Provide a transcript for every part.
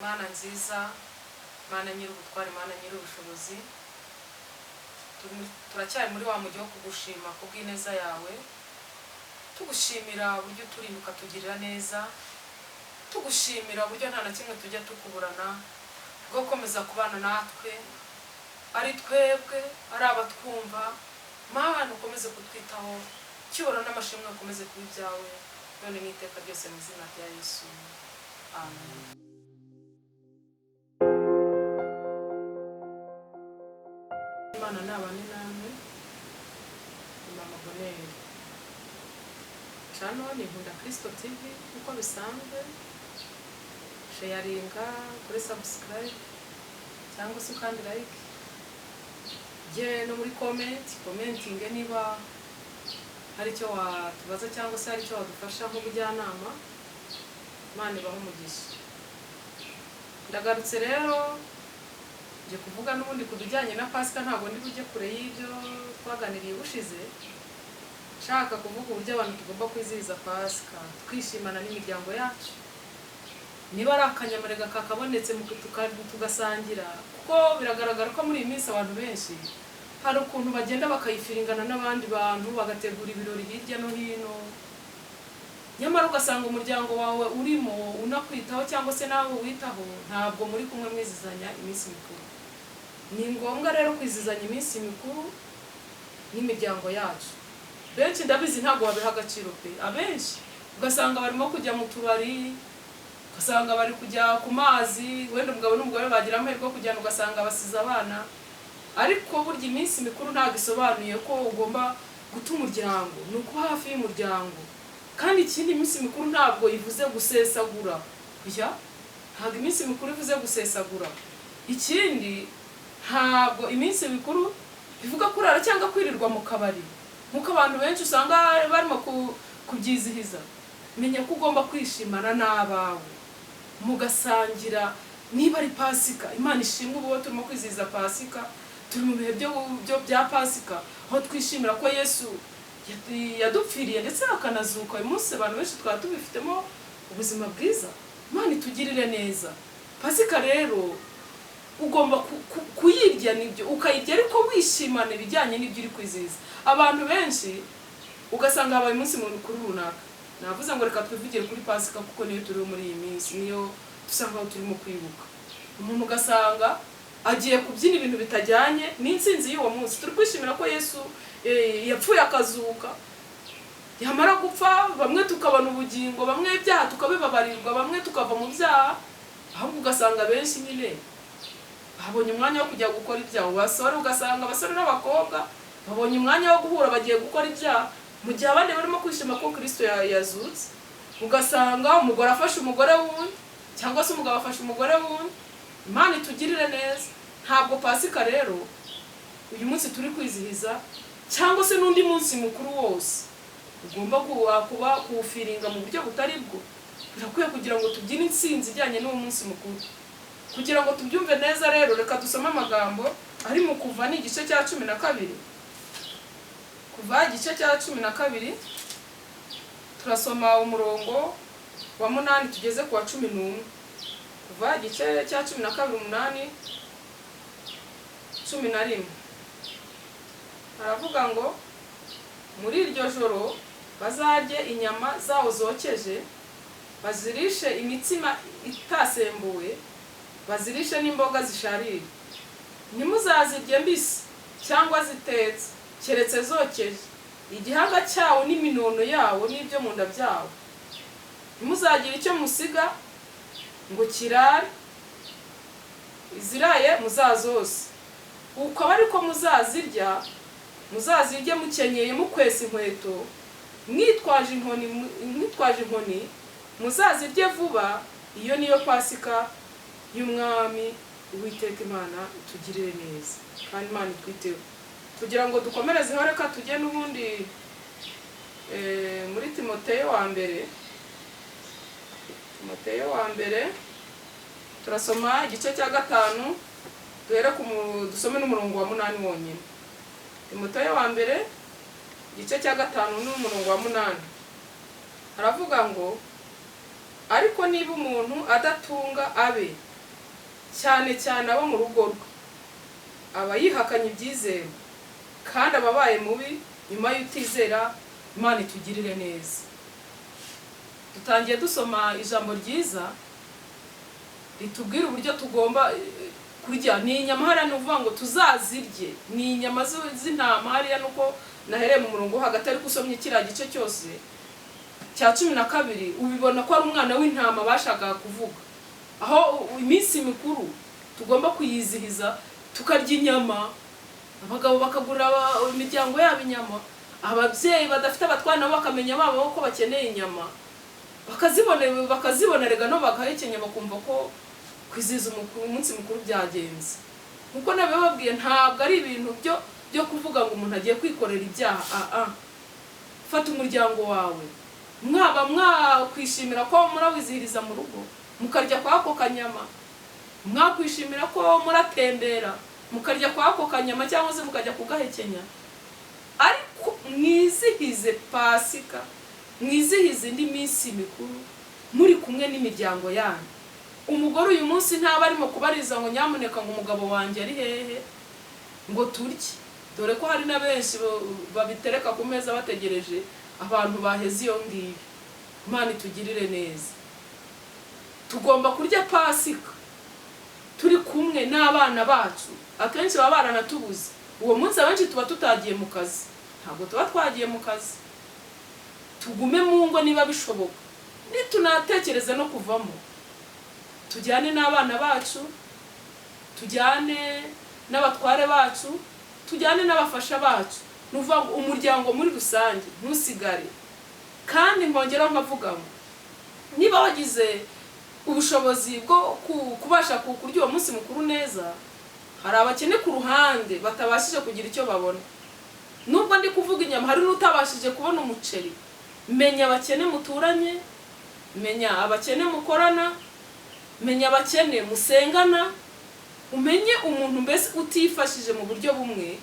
Mana nziza, Mana nyir'ubutware, Mana nyir'ubushobozi, turacyari muri wa mujyi wo kugushima kubw'ineza yawe, tugushimira uburyo uturinda ukatugirira neza, tugushimira uburyo nta na kimwe tujya tukuburana, bwo gukomeza kubana natwe, ari twebwe, ari abatwumva. Mana, ukomeze kutwitaho, cyubahiro n'amashimwe ukomeze kuba ibyawe none n'iteka ryose, mu izina rya Yesu, amen. Imana nabane namwe. Ni Mama Bonheur, channel ni Nkunda Kristo TV nk'uko bisanzwe. Sharinga kuri subscribe cyangwa se ukandi like, jye no muri comment, commenting niba hari icyo watubaza cyangwa se hari icyo wadufasha nk'ubujyanama. Imana ibahe umugisha. Ndagarutse rero nje kuvuga n'ubundi ku bijyanye na Pasika. Ntabwo ndi bujye kure y'ibyo twaganiriye ubushize. Nshaka kuvuga uburyo abantu tugomba kwizihiza Pasika twishimana n'imiryango yacu, niba ari akanyamarega kakabonetse tugasangira, kuko biragaragara ko muri iyi minsi abantu benshi hari ukuntu bagenda bakayifiringana n'abandi bantu, bagategura ibirori hirya no hino, nyamara ugasanga umuryango wawe urimo unakwitaho cyangwa se nawe uwitaho, ntabwo muri kumwe mwizizanya iminsi mikuru. Ni ngombwa rero kwizizanya iminsi mikuru n'imiryango yacu. Benshi ndabizi ntabwo babiha agaciro pe. Abenshi ugasanga barimo kujya mu tubari, ugasanga bari kujya ku mazi, wenda umugabo n'umugore bagira amahirwe yo kujyana, ugasanga basize abana. Ariko burya iminsi mikuru ntabwo isobanuye ko ugomba guta umuryango, ni ukuba hafi y'umuryango. Kandi ikindi, iminsi mikuru ntabwo ivuze gusesagura. Oya, ntabwo iminsi mikuru ivuze gusesagura. Ikindi, ntabwo iminsi mikuru bivuga kurara cyangwa kwirirwa mu kabari nk'uko abantu benshi usanga barimo kubyizihiza. Menya ko ugomba kwishimana n'abawe, mugasangira. Niba ari Pasika, Imana ishimwe, ubu turimo kwizihiza Pasika, turi mu bihe byo bya Pasika, aho twishimira ko Yesu yadupfiriye ndetse akanazuka. Uyu munsi abantu benshi twaba tubifitemo ubuzima bwiza. Imana itugirire neza. Pasika rero ugomba kuyirya, nibyo, ukayirya ariko wishimana ibijyanye n'ibyo uri kwizihiza. Abantu benshi ugasanga habaye umunsi mukuru runaka. Navuze ngo reka twivugire kuri Pasika kuko niyo turiho muri iyi minsi, niyo dusa nkaho turimo kwibuka. Umuntu ugasanga agiye kubyina ibintu bitajyanye n'intsinzi y'uwo munsi turi kwishimira ko Yesu yapfuye akazuka, yamara gupfa bamwe tukabona ubugingo, bamwe ibyaha tukabibabarirwa, bamwe tukava mu byaha. Ahubwo ugasanga benshi nyine babonye umwanya wo kujya gukora ibyaha. Basore, ugasanga abasore n'abakobwa babonye umwanya wo guhura, bagiye gukora ibyaha mu gihe abandi barimo kwishima ko Kristo yazutse. Ugasanga umugore afashe umugore wundi cyangwa se umugabo afashe umugore wundi. Imana itugirire neza. Ntabwo Pasika rero uyu munsi turi kwizihiza cyangwa se n'undi munsi mukuru wose ugomba kuba kuwufiringa mu buryo butari bwo. Birakwiye kugira ngo tubyine intsinzi ijyanye n'uwo munsi mukuru. Kugira ngo tubyumve neza rero, reka dusome amagambo ari mu Kuva, ni igice cya 12. Kuva igice cya 12, turasoma umurongo wa 8 tugeze ku wa 11. Kuva igice cya 12, 8, 11, haravuga ngo: "Muri iryo joro bazarye inyama zawo zokeje, bazirishe imitsima itasembuwe, bazirishe n'imboga zisharira. Ntimuzazirye mbisi cyangwa zitetse, keretse zokeje, igihanga cyawo n'iminono yawo n'ibyo mu nda byawo. Ntimuzagire icyo musiga ngo kirare, iziraye muzazose. Uko aba ariko muzazirya: muzazirye mukenyeye, mukwesa inkweto, mwitwaje inkoni. Muzazirye vuba. Iyo niyo Pasika y'Umwami Uwiteka." Imana itugirire neza kandi Imana itwiteho. Kugira ngo dukomerezeho, reka tujye n'ubundi muri Timoteyo wa mbere. Timoteyo wa mbere, turasoma igice cya 5, duhere dusome n'umurongo wa 8 wonyine. Timoteyo wa mbere, igice cya 5 n'umurongo wa 8, haravuga ngo: "Ariko niba umuntu adatunga abe Cyane cyane abo mu rugo rwe, aba yihakanye ibyizerwa, kandi aba abaye mubi nyuma y'utizera. Imana itugirire neza. Dutangiye dusoma ijambo ryiza ritubwira uburyo tugomba kurya. Ni inyama hariya, ni ukuvuga ngo tuzazirye, ni inyama z'intama hariya. Nuko nahereye mu murongo wo hagati, ariko usomye kiriya gice cyose cya 12 ubibona ko ari umwana w'intama bashakaga kuvuga, aho iminsi mikuru tugomba kuyizihiza tukarya inyama, abagabo bakagurira imiryango yabo inyama, ababyeyi badafite abatwara nabo bakamenya babo ko bakeneye inyama, bakazibona, bakazibona rega no bagahekenya, bakumva ko kwizihiza umunsi mukuru byagenze. Nkuko nabibabwiye, ntabwo ari ibintu byo kuvuga ngo umuntu agiye kwikorera ibyaha. Fata umuryango wawe, mwaba mwakwishimira ko murawizihiriza mu rugo mukarya kwa ako kanyama, mwakwishimira ko muratembera mukarya kwa ako kanyama, cyangwa se mukajya kugahekenya, ariko mwizihize Pasika, mwizihize indi minsi mikuru muri kumwe n'imiryango yanyu. Umugore uyu munsi ntaba arimo kubariza ngo: "Nyamuneka," ngo, "umugabo wanjye ari hehe ngo turye?" Dore ko hari na benshi babitereka ku meza bategereje abantu baheze iyo ngiyo. Imana itugirire neza. Tugomba kurya Pasika turi kumwe n'abana bacu. Akenshi baba baranatubuze uwo munsi, abenshi tuba tutagiye mu kazi, ntabwo tuba twagiye mu kazi. Tugume mu ngo niba bishoboka, nitunatekereza no kuvamo, tujyane n'abana bacu, tujyane n'abatware bacu, tujyane n'abafasha bacu. Ni ukuvuga ngo umuryango muri rusange ntusigare. Kandi nkongeraho nkavuga ngo niba wagize ubushobozi bwo kubasha kurya uwo munsi mukuru neza, hari abakene ku ruhande batabashije kugira icyo babona. Nubwo ndi kuvuga inyama, hari n'utabashije kubona umuceri. Menya abakene muturanye, menya abakene mukorana, menya abakene musengana, umenye umuntu mbese utifashije mu buryo bumwe,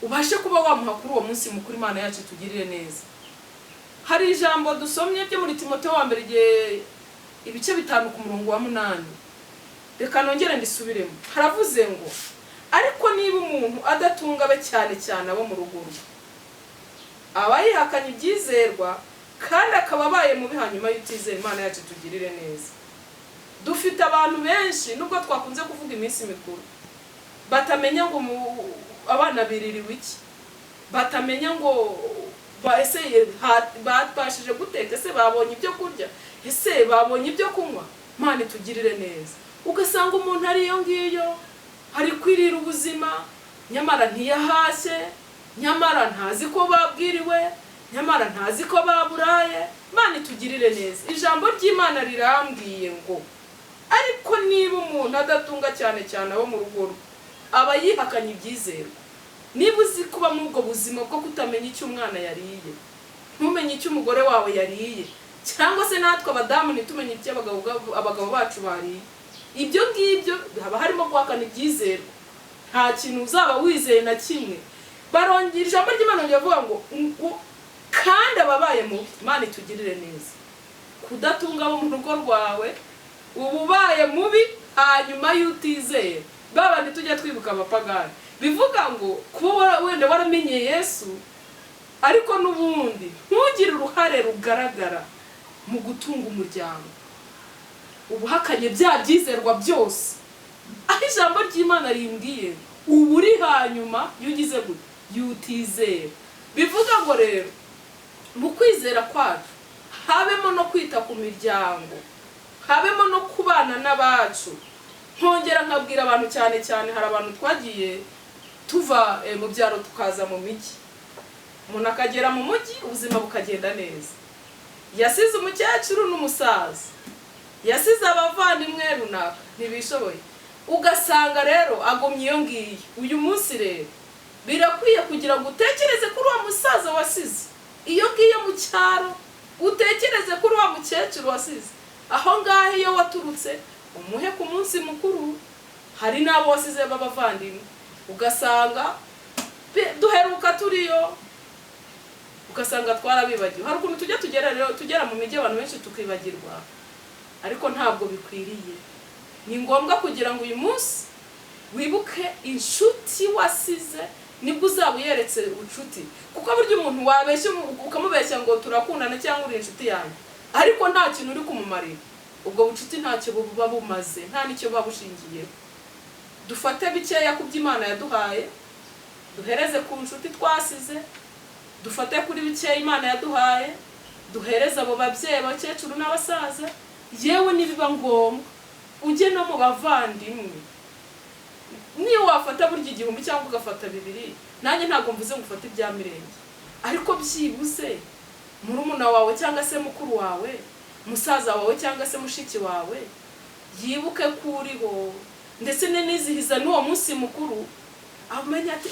ubashe kuba wamuha kuri uwo munsi mukuru. Imana yacu itugirire neza. Hari ijambo dusomye ryo muri Timoteyo wa mbere, igihe ibice 5 ku murongo wa 8. Reka nongere ndisubiremo. Haravuze ngo: "Ariko niba umuntu adatunga abe, cyane cyane abo mu rugo rwe, aba yihakanye ibyizerwa, kandi akaba abaye mubi hanyuma y'utizera." Imana yacu itugirire neza. Dufite abantu benshi, nubwo twakunze kuvuga iminsi mikuru, batamenya ngo abana biririwe iki, batamenya ngo ese babashije guteka, ese babonye ibyo kurya, ese babonye ibyo kunywa. Imana itugirire neza. Ugasanga umuntu ari iyo ngiyo ari kwirira ubuzima, nyamara ntiyahashye, nyamara ntazi ko babwiriwe, nyamara ntazi ko baburaye. Imana itugirire neza. Ijambo ry'Imana rirambwiye ngo: "Ariko niba umuntu adatunga, cyane cyane abo mu rugo rwe, aba yihakanye ibyizerwa." Niba uzi kuba muri ubwo buzima bwo kutamenya icyo umwana yariye, ntumenye icyo umugore wawe yariye, cyangwa se natwe abadamu ntitumenye icyo abagabo bacu bariye, ibyo ngibyo haba harimo guhakana ibyizerwa. Nta kintu uzaba wizeye na kimwe. Barongera ijambo ry'Imana riravuga ngo kandi ababaye mubi. Imana itugirire neza. Kudatunga abo mu rugo rwawe, uba ubaye mubi hanyuma y'utizera. Babandi tujya twibuka abapagani, bivuga ngo kuba wenda waramenye Yesu, ariko n'ubundi ntugire uruhare rugaragara mu gutunga umuryango, uba uhakanye bya byizerwa byose. Aho ijambo ry'Imana rimbwiye, uba uri hanyuma iyo ugize gute? Y'utizera. Bivuga ngo rero mu kwizera kwacu habemo no kwita ku miryango, habemo no kubana n'abacu. Nkongera nkabwira abantu, cyane cyane hari abantu twagiye tuva mu byaro tukaza mu mijyi, umuntu akagera mu mujyi ubuzima bukagenda neza, yasize umukecuru n'umusaza, yasize abavandimwe runaka ntibishoboye, ugasanga rero agumye iyo ngiyo. Uyu munsi rero birakwiye kugira ngo utekereze kuri uwo musaza wasize iyo ngiyo mu cyaro, utekereze kuri wa mukecuru wasize aho ngaho iyo waturutse, umuhe ku munsi mukuru. Hari n'abo wasize b'abavandimwe, ugasanga duheruka turiyo, ugasanga twarabibagiwe. Hari ukuntu tujya tugera rero, tugera mu mijyi, abantu benshi tukibagirwa, ariko ntabwo bikwiriye. Ni ngombwa kugira ngo uyu munsi wibuke inshuti wasize, nibwo uzaba uyeretse ubucuti. Kuko burya umuntu wabeshya ukamubeshya ngo turakundana cyangwa uri inshuti yanjye, ariko nta kintu uri kumumarira, ubwo bucuti ntacyo buba bumaze, nta n'icyo buba bushingiyeho. Dufate bikeya ku byo Imana yaduhaye, duhereze ku nshuti twasize. Dufate kuri bikeya Imana yaduhaye, duhereze abo babyeyi, abakecuru n'abasaza. Yewe, nibiba ngombwa ujye no mu bavandimwe. Niyo wafata burya 1000 cyangwa ugafata 2000, nanjye ntabwo mvuze ngo ufate ibya mirenge, ariko byibuze murumuna wawe cyangwa se mukuru wawe, musaza wawe cyangwa se mushiki wawe, yibuke ko uriho, ndetse nizihiza n'uwo munsi mukuru, amenya ati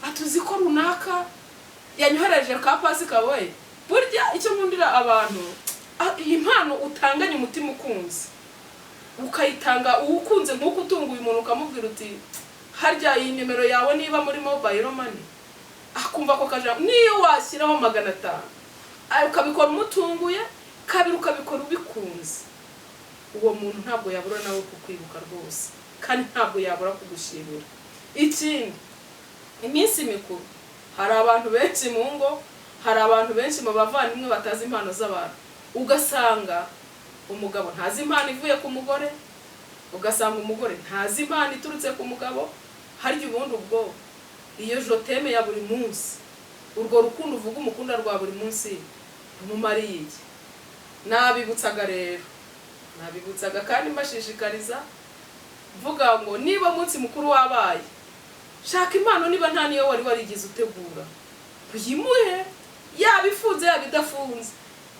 atuzi ko runaka yanyohereje ka Pasika we. Burya icyo nkundira abantu, iyi mpano utanganye umutima ukunze, ukayitanga uwukunze, nk'uko utunguye umuntu ukamubwira uti: "Harya iyi nimero yawe niba muri mobile money?" Akumva ako kajambo. Niyo washyiraho 500, ukabikora umutunguye, kabiri ukabikora ubikunze, uwo muntu ntabwo yabura nawe kukwibuka rwose, kandi ntabwo yabura kugushimira. Ikindi, iminsi mikuru, hari abantu benshi mu ngo, hari abantu benshi mu bavandimwe batazi impano z'abantu. Ugasanga umugabo ntazi impano ivuye ku mugore, ugasanga umugore ntazi impano iturutse ku mugabo. Harya ubundi ubwo iyo je t'aime ya buri munsi, urwo rukundo uvuga umukunda rwa buri munsi, rumumariye iki? Nabibutsaga rero, nabibutsaga kandi mbashishikariza mvuga ngo niba umunsi mukuru wabaye, shaka impano. Niba nta niyo wari warigeze utegura, uyimuhe, yaba ifunze, yaba idafunze.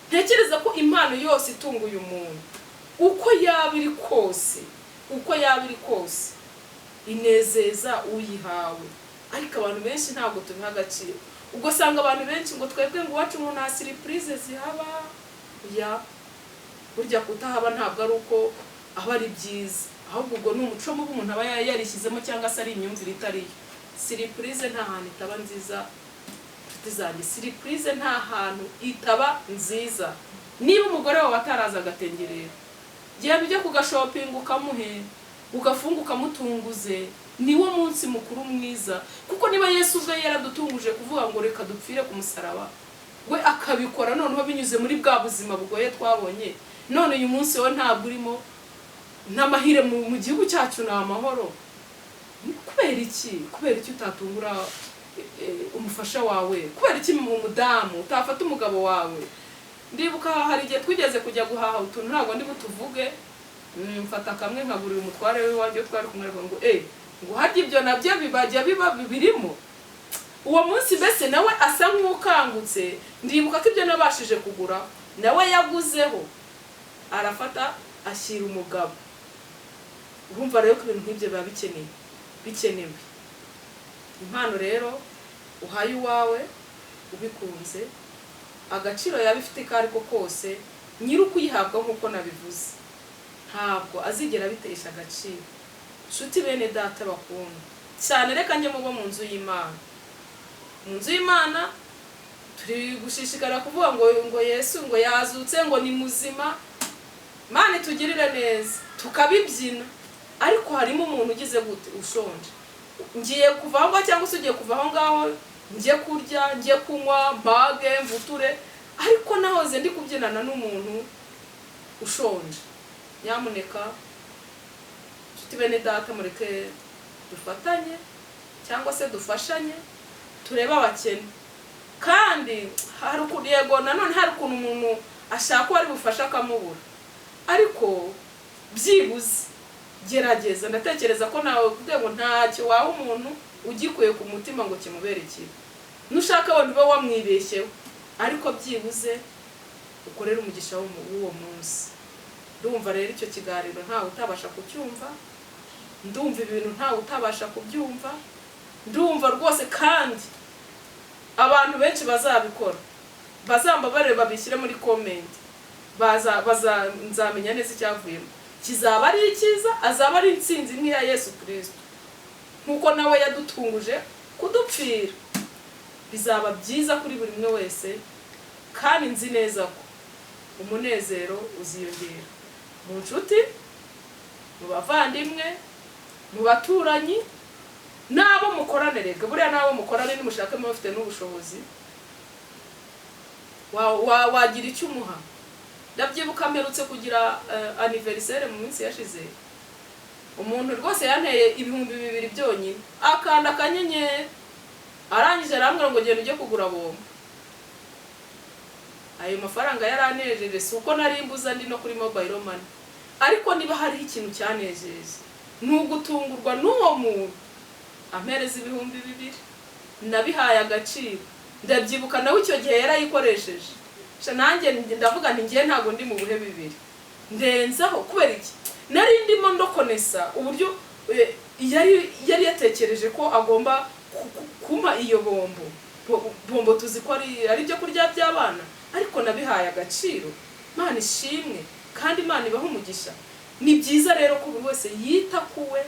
Ntekereza ko impano yose itunguye umuntu, uko yaba iri kose, uko yaba iri kose, inezeza uyihawe. Ariko abantu benshi ntabwo tubiha agaciro. Ubwo usanga abantu benshi ngo twebwe ngo iwacu ngo nta surprise zihaba. Ya, burya kutahaba ntabwo ari uko aba ari byiza, ahubwo ubwo ni umuco mubi umuntu aba yarishyizemo, cyangwa se ari imyumvire itari yo. Surprise nta hantu itaba nziza, inshuti zanjye. Surprise nta hantu itaba nziza. Niba umugore wawe ataraza agatenge rero, genda ujye kugashoppinga, ukamuhe, ugafunga, ukamutunguze. Niwo munsi mukuru mwiza, kuko niba Yesu ubwe yaradutunguje kuvuga ngo reka dupfire ku musaraba, we akabikora noneho binyuze muri bwa buzima bugoye twabonye, none uyu munsi wowe ntabwo urimo n'amahire mu gihugu cyacu, ni amahoro, kubera iki? Kubera iki utatungura umufasha wawe? Kubera iki mu mudamu utafata umugabo wawe? Ndibuka hari igihe twigeze kujya guhaha utuntu, ntabwo ndi butuvuge, mfata kamwe nkagurira umutware w'iwanjye twari kumwe, ngo ngo harya ibyo nabyo bibajya biba birimo. Uwo munsi mbese nawe asa nk'ukangutse. Ndibuka ko ibyo nabashije kugura nawe yaguzeho, arafata ashyira umugabo. Urumva rero ko ibintu nk'ibyo biba bikeneye, bikenewe. Impano rero uhaye uwawe ubikunze, agaciro yaba ifite iko ari ko kose, nyiri ukuyihabwa, nk'uko nabivuze, ntabwo azigera abitesha agaciro. Nshuti bene data bakunda cyane, reka njye mubo mu nzu y'Imana. Mu nzu y'Imana turi gushishikara kuvuga ngo Yesu ngo yazutse, ngo ni muzima, Mana itugirire neza, tukabibyina, ariko harimo umuntu ugize gute? Ushonje. Ngiye kuva aho ngaho, cyangwa se ugiye kuva aho ngaho, njye kurya, njye kunywa, mpage, mvuture, ariko nahoze ndi kubyinana n'umuntu ushonje. Nyamuneka nshuti bene data, mureke dufatanye cyangwa se dufashanye, turebe abakene. Kandi hari ukuntu, yego, nanone hari ukuntu umuntu ashaka uwo ari bufashe akamubura, ariko byibuze gerageza. Ndatekereza ko nawe kugira ngo ntacyo waha umuntu ugikuye ku mutima ngo kimubere kibi. Nushaka wenda ube wamwibeshyeho, ariko byibuze ukorere umugisha w'uwo munsi. Ndumva rero icyo kiganiro ntawe utabasha kucyumva, ndumva ibintu ntawe utabasha kubyumva, ndumva rwose. Kandi abantu benshi bazabikora bazambabarire, babishyire muri comment, baza baza nzamenya neza icyavuyemo. Kizaba ari icyiza, azaba ari intsinzi nk'iya Yesu Kirisito, nk'uko nawe yadutunguje kudupfira. Bizaba byiza kuri buri umwe wese, kandi nzi neza ko umunezero uziyongera mu nshuti. Mu bavandimwe, mu baturanyi, n'abo mukorane. Rega buriya n'abo mukorane, nimushake muba mufite n'ubushobozi, wagira icyo umuha. Ndabyibuka mperutse kugira anniversaire mu minsi yashize, umuntu rwose yanteye 2000 byonyine, akanda akanyenyeri, arangije arambwira ngo genda ujye kugura bombo. Ayo mafaranga yaranejeje, si uko nari mbuza, ndi no kuri mobile money, ariko niba hariho ikintu cyanejeje ni ugutungurwa n'uwo muntu ampereza 2000. Nabihaye agaciro. Ndabyibuka nawe icyo gihe yarayikoresheje. Sha, nanjye ndavuga nti ngiye, ntabwo ndi mu buhe bibiri ndenzaho. Kubera iki? Nari ndimo ndokonesa uburyo yari yatekereje ko agomba kumpa iyo bombo. Bombo tuzi ko ari ibyo kurya by'abana, ariko nabihaye agaciro. Imana ishimwe kandi Imana ibaha umugisha. Ni byiza rero ko buri wese yita ku we,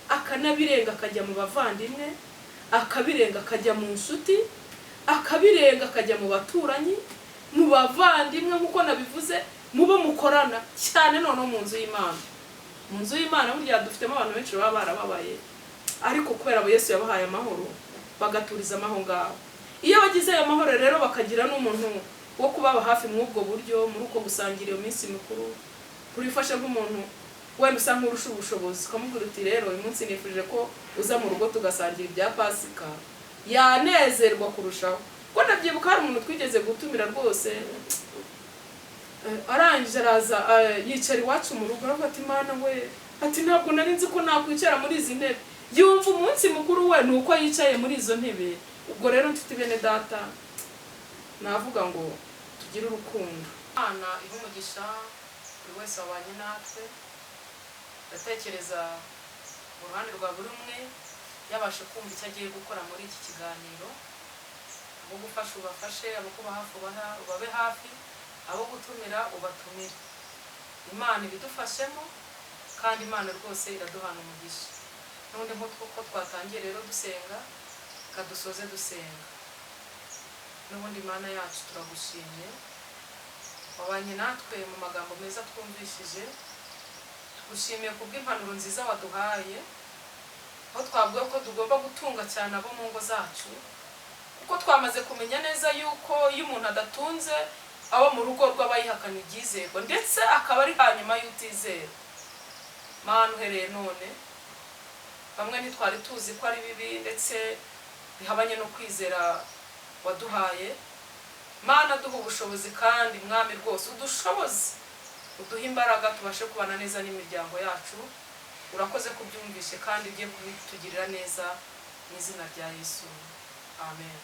akanabirenga akajya mu bavandimwe, akabirenga akajya mu nshuti, akabirenga akajya mu baturanyi, mu bavandimwe nk'uko nabivuze, mu bo mukorana cyane, noneho mu nzu y'Imana. Mu nzu y'Imana burya dufitemo abantu benshi baba barababaye, ariko kubera abo Yesu yabahaye amahoro, bagaturiza aho ngaho. Iyo bagize ayo mahoro rero, bakagira n'umuntu wo kubaba hafi muri ubwo buryo, muri uko gusangira iyo minsi mikuru, urifashe nk'umuntu wenda usa nk'urusha ubushobozi, ukamubwira uti: "Rero uyu munsi nifuje ko uza mu rugo tugasangira ibya Pasika," yanezerwa kurushaho. Ko ndabyibuka hari umuntu twigeze gutumira rwose, arangije araza, yicara iwacu mu rugo, aravuga ati: "Mana we," ati: "Ntabwo nari nzi ko nakwicara muri izi ntebe." Yumva umunsi mukuru we ni uko yicaye muri izo ntebe. Ubwo rero, nshuti bene data, navuga ngo tugire urukundo. Imana iha umugisha buri wese wabanye natwe. Ndatekereza mu ruhande rwa buri umwe yabasha kumva icyo agiye gukora muri iki kiganiro. Abo gufasha ubafashe, abo kuba hafi ubabe hafi, abo gutumira ubatumire. Imana ibidufashemo kandi Imana rwose iraduhana umugisha. N'ubundi nk'uko twatangiye rero dusenga, kadusoze dusenga n'ubundi. Imana yacu, turagushimye, wabanye natwe mu magambo meza twumvishije. Tugushimiye kubw'impanuro nziza waduhaye, aho twavuga ko tugomba gutunga cyane abo mu ngo zacu, kuko twamaze kumenya neza yuko iyo umuntu adatunze abo mu rugo rw'abayihakana ibyizerwa, ndetse akaba ari hanyuma y'utizera. Mana, uhereye none, bamwe ntitwari tuzi ko ari bibi ndetse bihabanye no kwizera waduhaye. Mana, duha ubushobozi kandi Mwami rwose udushoboze, uduhe imbaraga, tubashe kubana neza n'imiryango yacu. Urakoze kubyumvishe kandi ugiye kubitugirira neza, mu izina rya Yesu, amen.